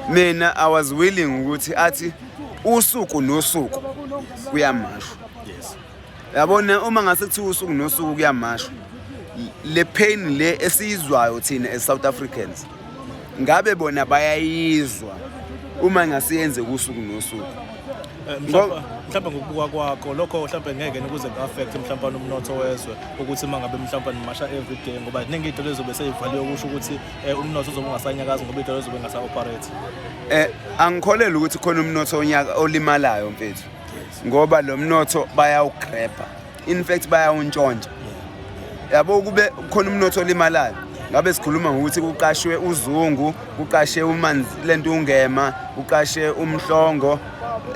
Mina I was willing ukuthi athi usuku nosuku kuyamashwa. Yabona, uma ngase kuthiwa usuku nosuku kuyamashwa, le pain le esiyizwayo thina as South Africans, ngabe bona bayayizwa uma ngasiyenze kusuku nosuku? Mhlawumbe ngokubuka kwakho lokho, mhlawumbe ngeke kuze ku-affect mhlawumbe umnotho wezwe, ukuthi uma ngabe mhlawumbe nimasha every day, ngoba ziningi iy'tolo ezobe sey'valiwe, kusho ukuthi umnotho uzobe ungasanyakazi ngoba iy'tolo ezobe ngasa-operate? Angikholelwa ukuthi khona umnotho onyaka olimalayo, mfethu, ngoba lo mnotho bayawugrabha, in fact bayawuntshontsha, yabo. Kube khona umnotho olimalayo, ngabe sikhuluma ngokuthi kuqashwe uZungu, kuqashe umanzi lento, ungema kuqashe uMhlongo,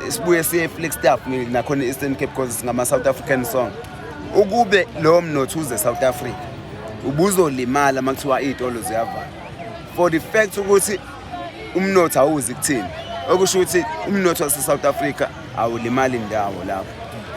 sibuye siye eFlagstaff nakhona e-Eastern Cape, because singama-South African song. Ukube lowo mnotho uze South Africa, ubuzolimala uma kuthiwa iy'tolo ziyavala. For the fact ukuthi umnotho awuzi kuthini, okusho ukuthi umnotho wase-South Africa awulimali ndawo, lapho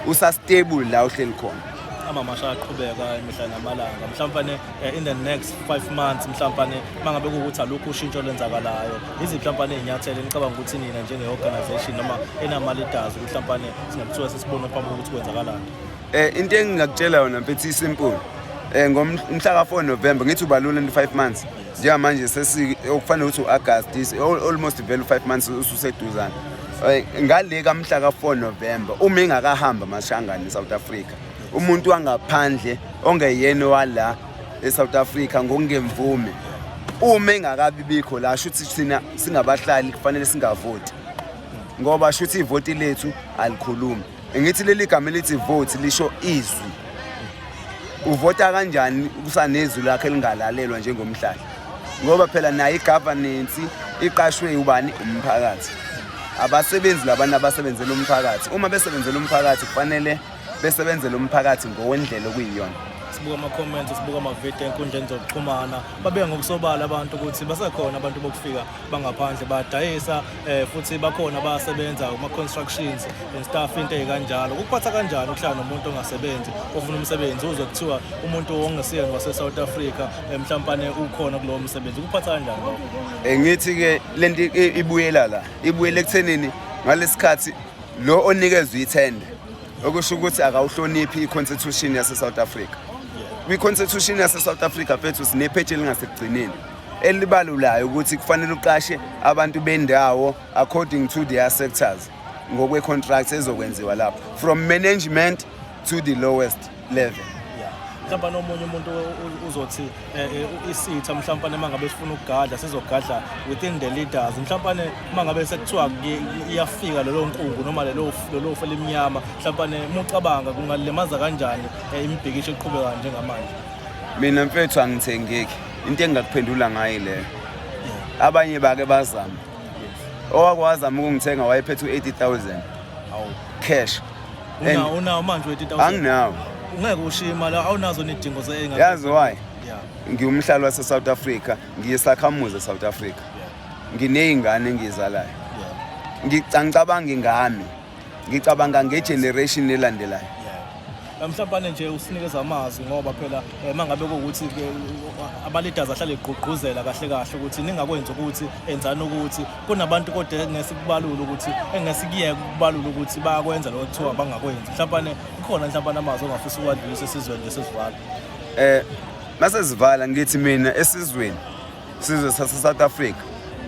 usastable la uhleli khona. Amamasha aqhubeka imihla namalanga. Mhlawumbe in the next 5 months, mhlawumbe mangabe kuwukuthi alukho ushintsho olwenzakalayo, yiziphi mhlawumbe iy'nyathelo enicabanga ukuthi nina njenge-organization noma enama-leaders ukuthi mhlawumbe singakuthiwa sesibone phambi kokuthi kwenzakalani? Into engingakutshela yona, mfethu, isimple. Ngomhla ka-4 November, ngithi ubalula into 5 months njengamanje, sesi okufanele ukuthi u-August almost vele u-5 months ususeduzane. Ngale kamhla ka-4 November, uma engakahamba amashangane eSouth Africa, umuntu wangaphandle ongeyena wala eSouth Africa ngokungemvume, uma engakabi bikho la, shuthi thina singabahlali kufanele singavoti, ngoba shuthi ivoti lethu alikhulumi. Ngithi leli gama elithi vote lisho izwi. Uvota kanjani kusanezwi lakhe elingalalelwa njengomhlali? Ngoba phela nayo i-governance iqashwe ubani? Umphakathi. Abasebenzi labana abasebenzela umphakathi, uma besebenzela umphakathi, kufanele besebenzele umphakathi ngokwendlela okuyiyona. Sibuka ama-comments, sibuka amavidiyo enkundleni zokuxhumana, babeka ngokusobala abantu ukuthi basekhona abantu bokufika bangaphandle badayisa, futhi bakhona abasebenza kuma-constructions and stuff, into ey'kanjalo. Kukuphatha kanjani ukuhlala nomuntu ongasebenzi, ofuna umsebenzi, uzwe kuthiwa umuntu ongesiyena wase-South Africa mhlampane ukhona kulowo msebenzi? Kukuphatha kanjani lokho? Ngithi-ke lento ibuyela la, ibuyela ekuthenini ngalesikhathi lo onikezwe ithenda, okusho ukuthi akawuhloniphi i-constitution yase-South Africa. Kwi-constitution yase-South Africa, mfethu, sinepheji elingasekugcineni elibalulayo ukuthi kufanele uqashe abantu bendawo according to their sectors ngokwe-contract ezokwenziwa lapho, from management to the lowest level. Yeah. Mhlawumbe nomunye umuntu uzothi isitha mhlawumbe uma ngabe sifuna ukugadla, sizogadla within the leaders. Mhlawumbe uma ngabe sekuthiwa iyafika lelo nkungu noma lelo fu elimnyama, mhlawumbe mucabanga kungalimaza kanjani imibhikisho eqhubeka njengamanje? Mina, mfethu, angithengeki. Into engingakuphendula ngayo leyo, abanye bake bazama. Owakwazama ukungithenga wayephethe u-80 000 cash. Unawo manje u-80 000? Anginawo. Ungeke ushiye imali, awunazo nezidingo ze Yazi why? Ngiwumhlali wase-South Africa, ngiyisakhamuzi e-South Africa, nginey'ngane engiyizalayo. Angicabangi ngami, ngicabanga ngegeneration elandelayo. Mhlawumbe nje usinikeza amazwi, ngoba phela uma ngabe kuwukuthi ke aba-leaders ahlale egqugquzela kahle kahle ukuthi ningakwenzi ukuthi enzani, ukuthi kunabantu kodwa engesikubalula ukuthi engesikuyeke ukubalula ukuthi bayakwenza lokho kuthiwa bangakwenzi, mhlawumbe kukhona mhlawumbe amazwi ongafisa ukwadlulisa esizweni nje sesivala? Mase sivala, ngithi mina esizweni, sizwe sase South Africa,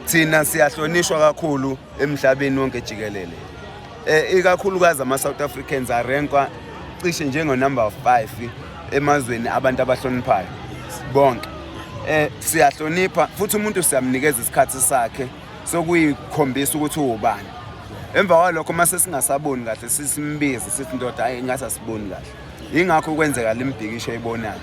thina siyahlonishwa kakhulu emhlabeni wonke jikelele, ikakhulukazi ama South Africans arankwa cishe njengo number 5 emazweni abantu abahloniphayo bonke. Siyahlonipha futhi umuntu siyamnikeza isikhathi sakhe sokuyikhombisa ukuthi uwubani. Emva kwalokho, mase singasaboni kahle, sisimbize sithi, "Ndoda, hayi, ngathi asiboni kahle." Ingakho kwenzeka lemibhikisho eyibonayo.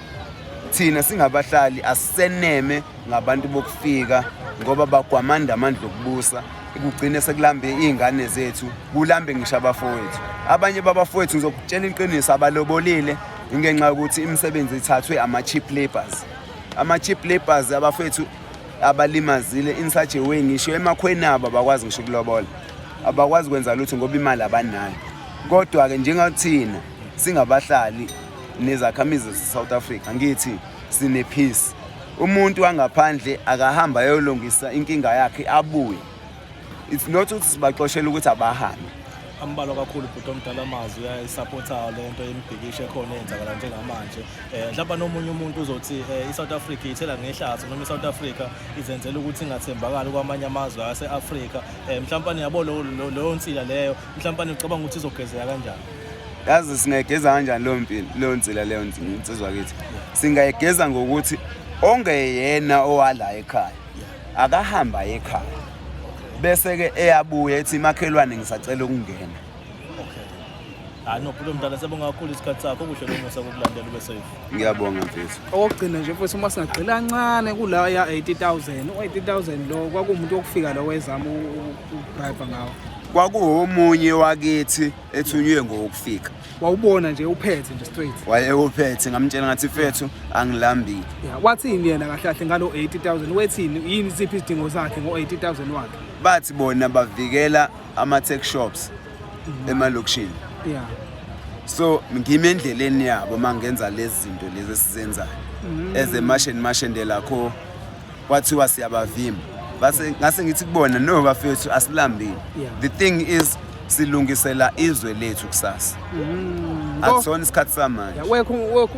Thina singabahlali asiseneme ngabantu bokufika, ngoba bagwamanda amandla okubusa, kugcine sekulambe iy'ngane zethu, kulambe ngisho abafowethu. Abanye babafowethu, ngizokutshela iqiniso, abalobolile ngenxa yokuthi imisebenzi ithathwe ama-cheap labours. Ama-cheap labours, abafowethu, abalimazile in such a way, ngisho emakhweni abo abakwazi ngisho ukulobola, abakwazi kwenza lutho ngoba imali abanayo. Kodwa-ke njengathina singabahlali nezakhamizi zase-South Africa, ngithi sine-peace. Umuntu wangaphandle akahamba ayolungisa inkinga yakhe abuye. It's not ukuthi sibaxoshela ukuthi abahambe. Ambalwa kakhulu, bhuti omdala, amazwi ayisapothayo le nto yemibhikisho ekhona eyenzakala njengamanje. Mhlawumbe nomunye umuntu uzothi i-South Africa ithela ngehlazo noma i-South Africa izenzela ukuthi ingathembakali kwamanye amazwe ase-Afrika. Mhlawumbe yabo leyo nsila leyo, mhlawumbe ucabanga ukuthi izogezeka kanjani? Yazi singayigeza kanjani leyo mpilo, leyo nsila leyo, insizwa kithi? Singayigeza ngokuthi ongeyena owala ekhaya akahamba ekhaya, bese-ke eyabuya ethi, "Makhelwane, ngisacela ukungena." Okay, hayi no, bhuti omdala, siyabonga kakhulu isikhathi sakho. Okuhle nomusa kokulandela, ube safe. Ngiyabonga, mfethu. Okokugcina nje futhi, uma singagxila kancane kula ya 80,000, u-80,000 lo kwakuwumuntu wokufika lo wezama ukubribe ngawo? Kwakuwomunye wakithi ethunywe ngokufika. Wawubona nje uphethe nje straight? Wayewuphethe. Ngamtshela ngathi, "Fethu, angilambile." Ya, wathini yena kahle kahle ngalo 80,000? Wethini? Yini, siphi isidingo sakhe ngo-80,000 wakhe? Bathi bona bavikela ama-tuck shops emalokishini. So ngime endleleni yabo uma ngenza lezi zinto lezi esizenzayo ezemasheni mashende lakho, kwathiwa siyabavimba. Base ngase ngithi kubona, "No bafethu, asilambile." The thing is, silungisela izwe lethu kusasa, akusona isikhathi samanje. Ya,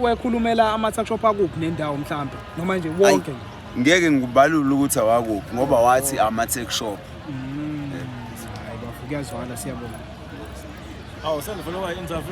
wekhulumela ama-tuck shop akuphi nendawo mhlambe, noma nje wonke nje? Ngeke ngikubalule ukuthi awakuphi ngoba wathi ama-tuck shop. Hayi bafo, kuyazwakala, siyabonga. Awu, sengifuna ukuba interview.